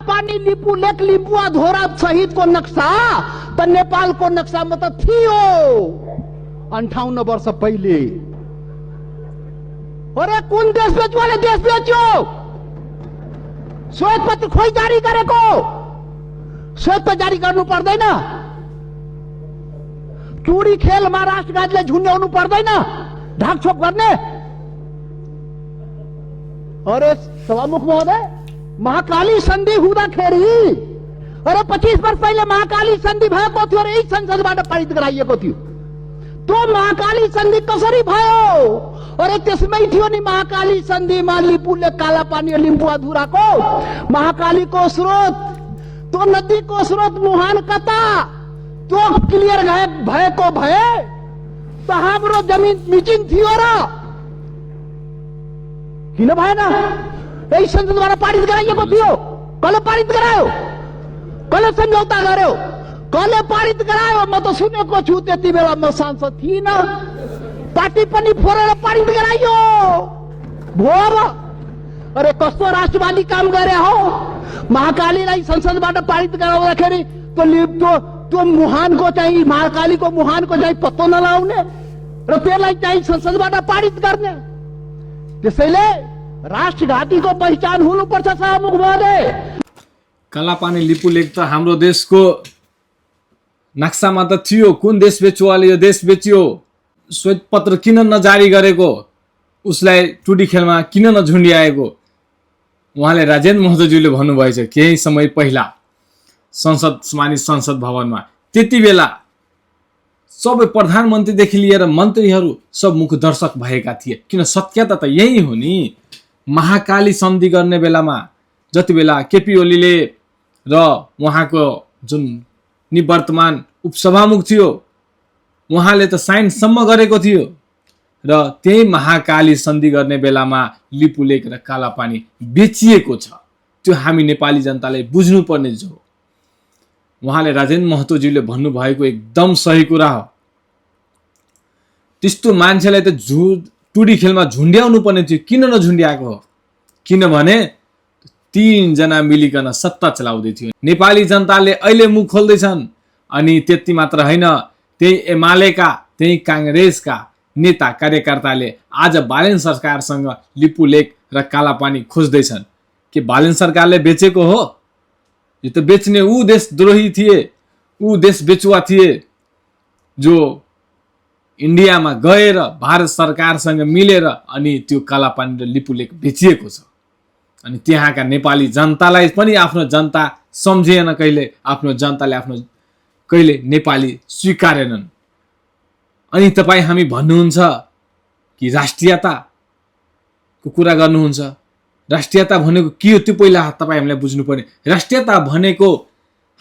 पानी लिपू लेक लिपुआ धोरा सहित को नक्शा तो नेपाल को नक्शा में तो थियो 58 वर्ष पहले। अरे कुन देश बेच्यो देश बेच्यो श्वेत पत्र खोई जारी गरेको श्वेत पत्र जारी गर्नु पर्दैन। चुरी खेलमा राष्ट्रघातले झुन्ड्याउनु पर्दैन ढाकछोप गर्ने। अरे सभामुख महोदय महाकाली सन्धि हुँदाखेरि अरे 25 वर्ष पहिले महाकाली सन्धि भएको थियो र यही संसदबाट पारित गराइएको थियो। त्यो महाकाली सन्धि कसरी भयो? अरे त्यसमै थियो नि महाकाली सन्धिमा लिपुले काला पानी लिम्बुवाधुराको महाकालीको स्रोत त्यो नदीको स्रोत मुहान कता त्यो क्लियर भएको भए त हाम्रो जमिन मिचिन थियो र किन भएन? यही संसदबाट पारित गराइएको थियो। कसले पारित गरायो? कसले सम्झौता गर्यो? कसले पारित गरायो? म त सुनेको छु त्यति बेला म सांसद थिइन। पार्टी पनि फोरेर पारित गराइयो भयो। अरे कस्तो राष्ट्रवादी काम गरे हो? महाकालीलाई संसदबाट पारित गराउँदाखेरि त्यो मुहानको चाहिँ महाकालीको मुहानको चाहिँ पत्तो नलाउने र त्यसलाई चाहिँ संसदबाट पारित गर्ने। त्यसैले राष्ट्रघातीको पहिचान हुनुपर्छ सभामुख महोदय। कालापानी लिपु लेक त हाम्रो देशको नक्सामा त थियो। कुन देश बेचुवाले यो देश बेच्यो? श्वेत पत्र किन नजारी गरेको? उसलाई टुडी खेलमा किन नझुन्ड्याएको? उहाँले राजेन्द्र महतोज्यूले भन्नुभएछ केही समय पहिला संसद भवनमा। त्यति बेला सबै प्रधानमन्त्रीदेखि लिएर मन्त्रीहरू सब मुखदर्शक भएका थिए। किन सत्यता त यही हो नि। महाकाली सन्धि गर्ने बेलामा जति बेला केपी ओलीले र उहाँको जुन निवर्तमान उपसभामुख थियो उहाँले त साइनसम्म गरेको थियो र त्यही महाकाली सन्धि गर्ने बेलामा लिपु लेक र कालापानी बेचिएको छ। त्यो हामी नेपाली जनताले बुझ्नुपर्ने जो हो। उहाँले राजेन्द्र महतोज्यूले भन्नुभएको एकदम सही कुरा हो। त्यस्तो मान्छेलाई त टुडी खेलमा झुन्ड्याउनु पर्ने थियो। किन नझुन्ड्याएको हो? किनभने 3 जना मिलिकन सत्ता चलाउँदै थियो। नेपाली जनताले अहिले मुख खोल्दैछन्। अनि त्यति मात्र होइन, त्यही एमालेका त्यही कांग्रेसका नेता कार्यकर्ताले आज बालेन सरकारसँग लिपु लेक र कालापानी खोज्दैछन्। के बालेन सरकारले बेचेको हो? यो त बेच्ने ऊ देशद्रोही थिए, ऊ देश बेचुवा थिए जो इन्डियामा गएर भारत सरकारसँग मिलेर अनि त्यो कालापानी र लिपु लेक बेचिएको छ। अनि त्यहाँका नेपाली जनतालाई पनि आफ्नो जनता सम्झिएन कहिले। आफ्नो जनताले आफ्नो कहिले नेपाली स्वीकारेनन्। अनि तपाईँ हामी भन्नुहुन्छ कि राष्ट्रियताको कुरा गर्नुहुन्छ। राष्ट्रियता भनेको के हो त्यो पहिला तपाईँ हामीलाई बुझ्नुपर्ने। राष्ट्रियता भनेको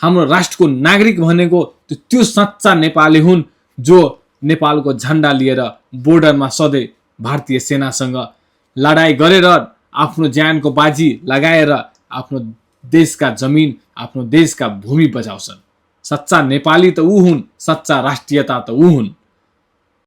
हाम्रो राष्ट्रको नागरिक भनेको त्यो सच्चा नेपाली हुन् जो नेपालको झन्डा लिएर बोर्डरमा सधैँ भारतीय सेनासँग लडाई गरेर आफ्नो ज्यानको बाजी लगाएर आफ्नो देशका जमिन आफ्नो देशका भूमि बचाउँछन्। सच्चा नेपाली त ऊ हुन्, सच्चा राष्ट्रियता त ऊ हुन्।